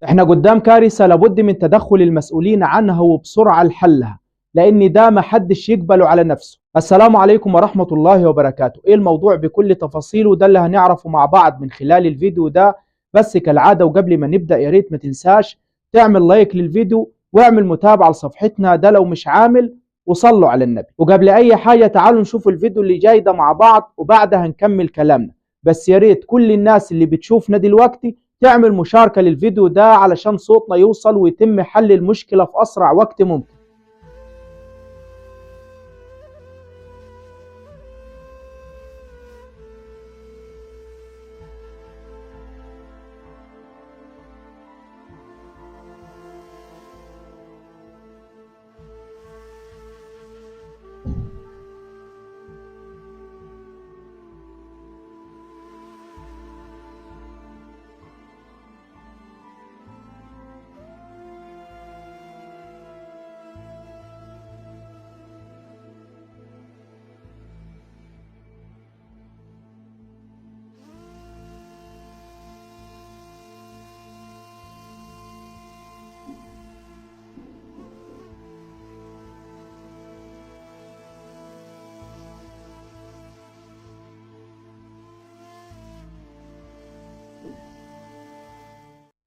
احنا قدام كارثة لابد من تدخل المسؤولين عنها وبسرعة لحلها، لان ده ما حدش يقبله على نفسه. السلام عليكم ورحمة الله وبركاته. ايه الموضوع بكل تفاصيله؟ ده اللي هنعرفه مع بعض من خلال الفيديو ده. بس كالعادة وقبل ما نبدأ يا ريت ما تنساش تعمل لايك للفيديو واعمل متابعة لصفحتنا، ده لو مش عامل، وصلوا على النبي. وقبل اي حاجة تعالوا نشوف الفيديو اللي جاي ده مع بعض وبعدها هنكمل كلامنا. بس يا ريت كل الناس اللي بتشوفنا دلوقتي تعمل مشاركة للفيديو ده علشان صوتنا يوصل ويتم حل المشكلة في أسرع وقت ممكن.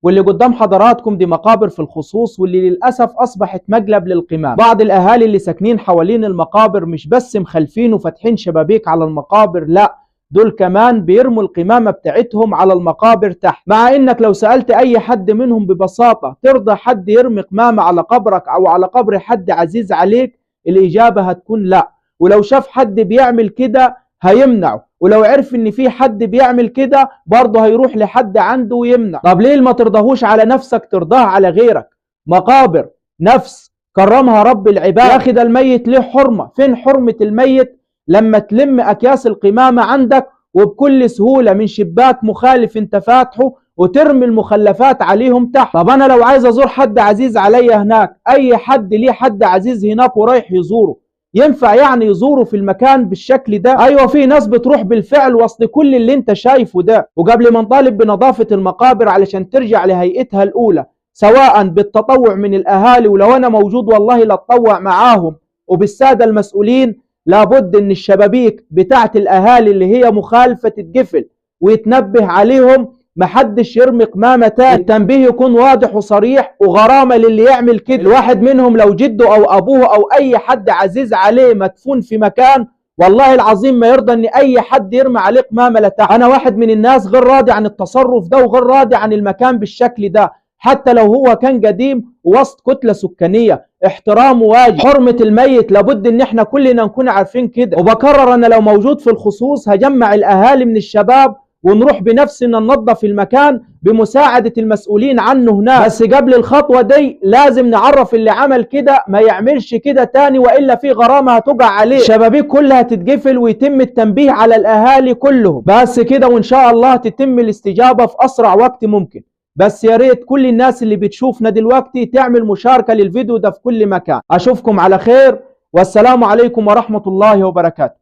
واللي قدام حضراتكم دي مقابر في الخصوص، واللي للأسف أصبحت مقلب للقمام. بعض الأهالي اللي ساكنين حوالين المقابر مش بس مخلفين وفاتحين شبابيك على المقابر، لا دول كمان بيرموا القمامة بتاعتهم على المقابر تحت. مع انك لو سألت اي حد منهم ببساطة ترضى حد يرمي قمامة على قبرك او على قبر حد عزيز عليك، الإجابة هتكون لا. ولو شاف حد بيعمل كده هيمنعه، ولو عرف ان في حد بيعمل كده برضه هيروح لحد عنده ويمنع. طب ليه ما ترضاهوش على نفسك ترضاه على غيرك؟ مقابر نفس كرمها رب العباد. يا اخي ده الميت ليه حرمة، فين حرمة الميت لما تلم اكياس القمامة عندك وبكل سهولة من شباك مخالف انت فاتحه وترمي المخلفات عليهم تحت؟ طب انا لو عايز ازور حد عزيز عليا هناك، اي حد ليه حد عزيز هناك ورايح يزوره، ينفع يعني يزوروا في المكان بالشكل ده؟ ايوه في ناس بتروح بالفعل وسط كل اللي انت شايفه ده. وقبل ما نطالب بنظافة المقابر علشان ترجع لهيئتها الاولى، سواء بالتطوع من الاهالي، ولو انا موجود والله لاتطوع معاهم، وبالسادة المسؤولين، لابد ان الشبابيك بتاعت الاهالي اللي هي مخالفة تتقفل ويتنبه عليهم محدش يرمي قمامة تاني. التنبيه يكون واضح وصريح، وغرامة للي يعمل كده. الواحد منهم لو جده او ابوه او اي حد عزيز عليه مدفون في مكان، والله العظيم ما يرضى ان اي حد يرمي عليه قمامة لتحت. انا واحد من الناس غير راضي عن التصرف ده وغير راضي عن المكان بالشكل ده، حتى لو هو كان قديم وسط كتلة سكانية. احترام واجب، حرمة الميت لابد ان احنا كلنا نكون عارفين كده. وبكرر انا لو موجود في الخصوص هجمع الاهالي من الشباب ونروح بنفسنا ننظف المكان بمساعدة المسؤولين عنه هناك. بس قبل الخطوة دي لازم نعرف اللي عمل كده ما يعملش كده تاني، وإلا في غرامة هتقع عليه. الشبابيك كلها تتقفل ويتم التنبيه على الأهالي كلهم. بس كده، وإن شاء الله تتم الاستجابة في أسرع وقت ممكن. بس يا ريت كل الناس اللي بتشوفنا دلوقتي تعمل مشاركة للفيديو ده في كل مكان. أشوفكم على خير، والسلام عليكم ورحمة الله وبركاته.